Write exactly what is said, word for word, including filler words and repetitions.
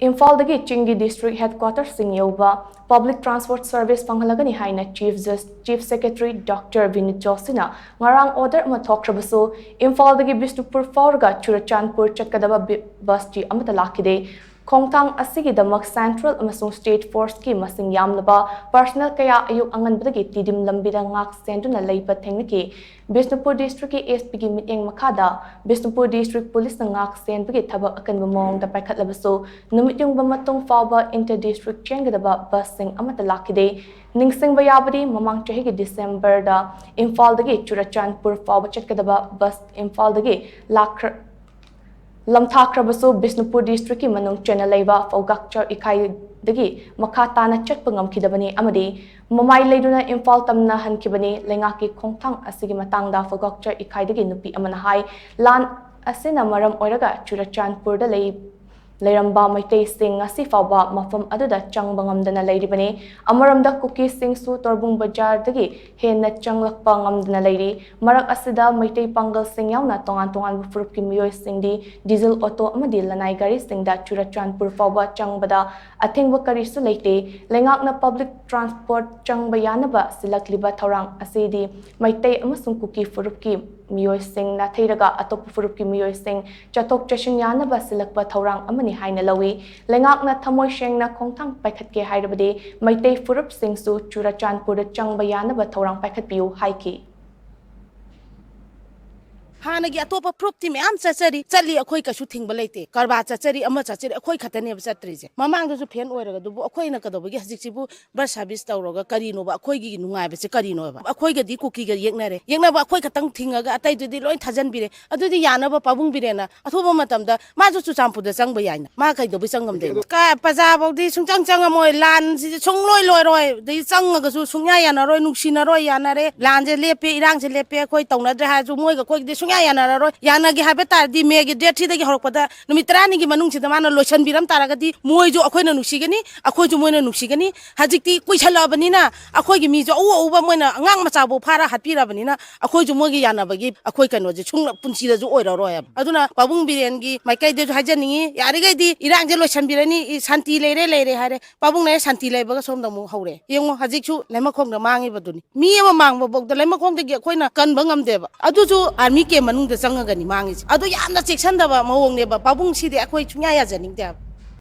ꯏꯝꯐꯥꯜꯗꯒꯤ ꯆꯤꯡꯒꯤ district headquarterꯁꯤꯡ ꯌꯧꯕ public transport service ꯐꯪꯍꯜꯂꯒꯅꯤ ꯍꯥꯏꯅ Chief Jus-, Chief Secretary Doctor Vinit Joshiꯅ ꯉꯔꯥꯡ order ꯑꯃ ꯊꯣꯛꯈ꯭ꯔꯕꯁꯨ, ꯏꯝꯐꯥꯜꯗꯒꯤ ꯕꯤꯁꯅꯨꯄꯨꯔ ꯐꯥꯎꯔꯒ ꯆꯨꯔꯆꯥꯟꯄꯨꯔ ꯆꯠꯀꯗꯕ ꯕꯤ-, busꯇꯤ ꯑꯃꯠꯇ ꯂꯥꯛꯈꯤꯗꯦ꯫ ꯈꯣꯡꯊꯥꯡ ꯑꯁꯤꯒꯤꯗꯃꯛ central ꯑꯃꯁꯨꯡ state forceꯀꯤ ꯃꯁꯤꯡ ꯌꯥꯝꯂꯕ personnel ꯀꯌꯥ ꯑꯌꯨꯛ ꯑꯉꯟꯕꯗꯒꯤ ꯇꯤꯗꯤꯝ ꯂꯝꯕꯤꯗ ꯉꯥꯛ ꯁꯦꯟꯗꯨꯅ ꯂꯩꯕ ꯊꯦꯡꯅꯈꯤ꯫ ꯕꯤꯁꯅꯨꯄꯨꯔ districtꯀꯤ SP ꯒꯤ ꯃꯤꯠꯌꯦꯡ ꯃꯈꯥꯗ ꯕꯤꯁꯅꯨꯄꯨꯔ district policeꯅ ꯉꯥꯛ ꯁꯦꯟꯕꯒꯤ ꯊꯕꯛ ꯑꯀꯟꯕ ꯃꯑꯣꯡꯗ ꯄꯥꯏꯈꯠꯂꯕꯁꯨ, ꯅꯨꯃꯤꯠ ꯌꯨꯡꯕ ꯃꯇꯨꯡ ꯐꯥꯎꯕ inter district ꯆꯦꯟꯒꯗꯕ busꯁꯤꯡ ꯑꯃꯠꯇ ꯂꯥꯛꯈꯤꯗꯦ꯫ ꯅꯤꯡꯁꯤꯡꯕ ꯌꯥꯕꯗꯤ, ꯃꯃꯥꯡ ꯆꯍꯤꯒꯤ Decemberꯗ ꯏꯝꯐꯥꯜꯗꯒꯤ ꯆꯨꯔꯆꯥꯟꯄꯨꯔ ꯐꯥꯎꯕ ꯆꯠꯀꯗꯕ bus ꯏꯝꯐꯥꯜꯗꯒꯤ ꯂꯥꯛꯈ꯭ꯔ-, ꯂꯝꯊꯥꯈ꯭ꯔꯕꯁꯨ, ꯕꯤꯁꯅꯨꯄꯨꯔ districtꯀꯤ ꯃꯅꯨꯡ ꯆꯟꯅ ꯂꯩꯕ ꯐꯧꯒꯥꯛꯆ ꯏꯀꯥꯏꯗꯒꯤ ꯃꯈꯥ ꯇꯥꯅ ꯆꯠꯄ ꯉꯝꯈꯤꯗꯕꯅꯤ ꯑꯃꯗꯤ ꯃꯃꯥꯏ ꯂꯩꯗꯨꯅ ꯏꯝꯐꯥꯜ ꯇꯝꯅ ꯍꯟꯈꯤꯕꯅꯤ꯫ ꯂꯩꯉꯥꯛꯀꯤ ꯈꯣꯡꯊꯥꯡ ꯑꯁꯤꯒꯤ ꯃꯇꯥꯡꯗ ꯐꯧꯒꯥꯛꯆ ꯏꯀꯥꯏꯗꯒꯤ ꯅꯨꯄꯤ ꯑꯃꯅ ꯍꯥꯏ, ꯂꯥꯟ ꯑꯁꯤꯅ ꯃꯔꯝ ꯑꯣꯏꯔꯒ ꯆꯨꯔꯆꯥꯟꯄꯨꯔꯗ ꯂꯩ, ꯂꯩꯔꯝꯕ ꯃꯩꯇꯩꯁꯤꯡ ꯉꯁꯤ ꯐꯥꯎꯕ ꯃꯐꯝ ꯑꯗꯨꯗ ꯆꯪꯕ ꯉꯝꯗꯅ ꯂꯩꯔꯤꯕꯅꯤ꯫ ꯑꯃꯔꯣꯝꯗ ꯀꯨꯀꯤꯁꯤꯡꯁꯨ ꯇꯣꯔꯕꯨꯡ ꯕꯖꯥꯔꯗꯒꯤ ꯍꯦꯟꯅ ꯆꯪꯂꯛꯄ ꯉꯝꯗꯅ ꯂꯩꯔꯤ꯫ ꯃꯔꯛ ꯑꯁꯤꯗ ꯃꯩꯇꯩ ꯄꯥꯡꯒꯜꯁꯤꯡ ꯌꯥꯎꯅ ꯇꯣꯉꯥꯟ ꯇꯣꯉꯥꯟꯕ ꯐꯨꯔꯨꯞꯀꯤ ꯃꯤꯑꯣꯏꯁꯤꯡꯗꯤ diesel auto ꯑꯃꯗꯤ ꯂꯅꯥꯏ ꯒꯥꯔꯤꯁꯤꯡꯗ ꯆꯨꯔꯆꯥꯟꯄꯨꯔ ꯐꯥꯎꯕ ꯆꯪꯕꯗ ꯑꯊꯤꯡꯕ ꯀꯔꯤꯁꯨ ꯂꯩꯇꯦ꯫ ꯂꯩꯉꯥꯛꯅ public transport ꯆꯪꯕ ꯌꯥꯅꯕ ꯁꯤꯜꯂꯛꯂꯤꯕ ꯊꯧꯔꯥꯡ ꯑꯁꯤꯗꯤ ꯃꯩꯇꯩ ꯑꯃꯁꯨꯡ ꯀꯨꯀꯤ ꯐꯨꯔꯨꯞꯀꯤ ꯃꯤꯑꯣꯏꯁꯤꯡ ꯅꯥꯊꯩꯔꯒ ꯑꯇꯣꯞꯄ ꯐꯨꯔꯨꯞꯀꯤ ꯃꯤꯑꯣꯏꯁꯤꯡ ꯆꯠꯊꯣꯛ ꯆꯠꯁꯤꯟ ꯌꯥꯅꯕ ꯁꯤꯜꯂꯛꯄ ꯊꯧꯔꯥꯡ ꯑꯃꯅꯤ ꯍꯥꯏꯅ ꯂꯧꯏ꯫ ꯂꯩꯉꯥꯛꯅ ꯊꯃꯣꯏ ꯁꯦꯡꯅ ꯈꯣꯡꯊꯥꯡ ꯄꯥꯏꯈꯠꯀꯦ ꯍꯥꯏꯔꯕꯗꯤ ꯃꯩꯇꯩ ꯐꯨꯔꯨꯞꯁꯤꯡꯁꯨ ꯆꯨꯔꯆꯥꯟꯄꯨꯔꯗ ꯆꯪꯕ ꯌꯥꯅꯕ ꯊꯧꯔꯥꯡ ꯄꯥꯏꯈꯠꯄꯤꯌꯨ ꯍꯥꯏꯈꯤ꯫ ꯍꯥꯟꯅꯒꯤ ꯑꯇꯣꯞꯄ ꯐꯨꯔꯨꯞꯇꯤ ꯃꯌꯥꯝ ꯆꯠꯆꯔꯤ, ꯆꯠꯂꯤ, ꯑꯩꯈꯣꯏ ꯀꯩꯁꯨ ꯊꯤꯡꯕ ꯂꯩꯇꯦ꯫ ꯀꯔꯕꯥꯔ ꯆꯠꯆꯔꯤ, ꯑꯃ ꯆꯠꯆꯔꯤ, ꯑꯩꯈꯣꯏ ꯈꯛꯇꯅꯦꯕ ꯆꯠꯇ꯭ꯔꯤꯁꯦ꯫ ꯃꯃꯥꯡꯗꯁꯨ ꯐꯦꯟ ꯑꯣꯏꯔꯒ, ꯑꯗꯨꯕꯨ ꯑꯩꯈꯣꯏꯅ ꯀꯩꯗꯧꯕꯒꯤ ꯍꯧꯖꯤꯛꯁꯤꯕꯨ bus service ꯇꯧꯔꯒ ꯀꯔꯤꯅꯣꯕ? ꯑꯩꯈꯣꯏꯒꯤ ꯅꯨꯡꯉꯥꯏꯕꯁꯦ ꯀꯔꯤꯅꯣꯕ? ꯑꯩꯈꯣꯏꯒꯗꯤ ꯀꯨꯀꯤꯒ ꯌꯦꯛꯅꯔꯦ, ꯌꯦꯛꯅꯕ ꯑꯩꯈꯣꯏ ꯈꯛꯇꯪ ꯊꯤꯡꯉꯒ ꯑꯇꯩꯗꯨꯗꯤ ꯂꯣꯏ ꯊꯥꯖꯟꯕꯤꯔꯦ꯫ ꯑꯗꯨꯗꯤ ꯌꯥꯅꯕ ꯄꯥꯕꯨꯡ ꯕꯤꯔꯦꯟꯅ ꯑꯊꯨꯕ ꯃꯇꯝꯗ ꯃꯥꯁꯨ ꯆꯨꯔꯆꯥꯟꯄꯨꯔꯗ ꯆꯪꯕ ꯌꯥꯏꯅ, ꯃꯥ ꯀꯩꯗꯧꯕꯩ ꯆꯪꯉꯝꯗꯣꯏꯅꯣ? ꯀꯥ ꯄ꯭ꯔꯖꯥꯐꯧꯗꯤ ꯁꯨꯡꯆꯪ ꯆꯪꯉꯝꯃꯣꯏ, ꯂꯥꯟꯁꯤꯗꯤ ꯁꯨꯡꯂꯣꯏ ꯂꯣꯏꯔꯣꯏ, ꯑꯗꯩ ꯆꯪꯉꯒꯁꯨ ꯁꯨꯡꯌꯥ ꯌꯥꯅꯔꯣꯏ, ꯅꯨꯡꯁꯤꯅꯔꯣꯏ, ꯌꯥꯅꯔꯦ, ꯂꯥꯟꯁꯦ ꯂꯦꯞꯄꯦ, ꯏꯔꯥꯡꯁꯦ ꯂꯦꯞꯄꯦ, ꯑꯩꯈꯣꯏ ꯇꯧꯅꯗ꯭ꯔꯦ ꯍꯥꯏꯔꯁꯨ ꯃꯣꯏꯒ ꯑꯩꯈꯣꯏꯒꯗꯤ ꯁꯨꯡꯌꯥ ꯌꯥꯅꯔꯔꯣꯏ꯫ ꯌꯥꯅꯒꯦ ꯍꯥꯏꯕ ꯇꯥꯔꯗꯤ ꯃꯦꯒꯤ ꯗꯦꯠ ꯊ꯭ꯔꯤꯗꯒꯤ ꯍꯧꯔꯛꯄꯗ ꯅꯨꯃꯤꯠ ꯇꯔꯥꯅꯤꯒꯤ ꯃꯅꯨꯡꯁꯤꯗ ꯃꯥꯅ ꯂꯣꯏꯁꯤꯟꯕꯤꯔꯝ ꯇꯥꯔꯒꯗꯤ ꯃꯣꯏꯁꯨ ꯑꯩꯈꯣꯏꯅ ꯅꯨꯡꯁꯤꯒꯅꯤ, ꯑꯩꯈꯣꯏꯁꯨ ꯃꯣꯏꯅ ꯅꯨꯡꯁꯤꯒꯅꯤ꯫ ꯍꯧꯖꯤꯛꯇꯤ ꯀꯨꯏꯁꯜꯂꯛꯑꯕꯅꯤꯅ ꯑꯩꯈꯣꯏꯒꯤ ꯃꯤꯁꯨ ꯑꯎ ꯑꯎꯕ ꯃꯣꯏꯅ ꯑꯉꯥꯡ ꯃꯆꯥꯕꯨ ꯐꯥꯔ ꯍꯥꯠꯄꯤꯔꯕꯅꯤꯅ ꯑꯩꯈꯣꯏꯁꯨ ꯃꯣꯏꯒꯤ ꯌꯥꯅꯕꯒꯤ ꯑꯩꯈꯣꯏ ꯀꯩꯅꯣꯁꯦ ꯁꯨꯡ ꯄꯨꯟꯁꯤꯗꯁꯨ ꯑꯣꯏꯔꯔꯣꯏ ꯍꯥꯏꯕ꯫ ꯑꯗꯨꯅ ꯄꯥꯕꯨꯡ ꯕꯤꯔꯦꯟꯒꯤ ꯃꯥꯏꯀꯩꯗꯁꯨ ꯍꯥꯏꯖꯅꯤꯡꯉꯤ, ꯌꯥꯔꯤꯈꯩꯗꯤ ꯏꯔꯥꯡꯁꯦ ꯂꯣꯏꯁꯤꯟꯕꯤꯔꯅꯤ, ꯏ-, ꯁꯥꯟꯇꯤ ꯂꯩꯔꯦ, ꯂꯩꯔꯦ ꯍꯥꯏꯔꯦ꯫ ꯄꯥꯕꯨꯡꯅ ꯁꯥꯟꯇꯤ ꯂꯩꯕꯒ ꯁꯣꯝꯗ ꯑꯃꯨꯛ ꯍꯧꯔꯦ꯫ ꯌꯦꯡꯉꯣ, ꯍꯧꯖꯤꯛꯁꯨ ꯂꯩꯃꯈꯣꯡꯗ ꯃꯥꯡꯉꯤꯕꯗꯨꯅꯤ꯫ ꯃꯤ ꯑꯃ ꯃꯥꯡꯕ ꯐꯥꯎꯗ ꯂꯩꯃꯈꯣꯡꯗꯒꯤ ꯑꯩꯈꯣꯏꯅ ꯀꯟꯕ ꯉꯝꯗꯦꯕ꯫ ꯑꯗꯨꯁꯨ ꯑꯥꯔꯃꯤ ꯀꯦꯝ ꯃꯅꯨꯡꯗ ꯆꯪꯉꯒꯅꯤ ꯃꯥꯡꯉꯤꯁꯦ꯫ ꯑꯗꯨ ꯌꯥꯝꯅ ꯆꯦꯛꯁꯤꯟꯗꯕ ꯃꯑꯣꯡꯅꯦꯕ꯫ ꯄꯥꯕꯨꯡꯁꯤꯗꯤ ꯑꯩꯈꯣꯏ ꯁꯨꯡꯌꯥ ꯌꯥꯖꯅꯤꯡꯗꯦ ꯍꯥꯏꯕ꯫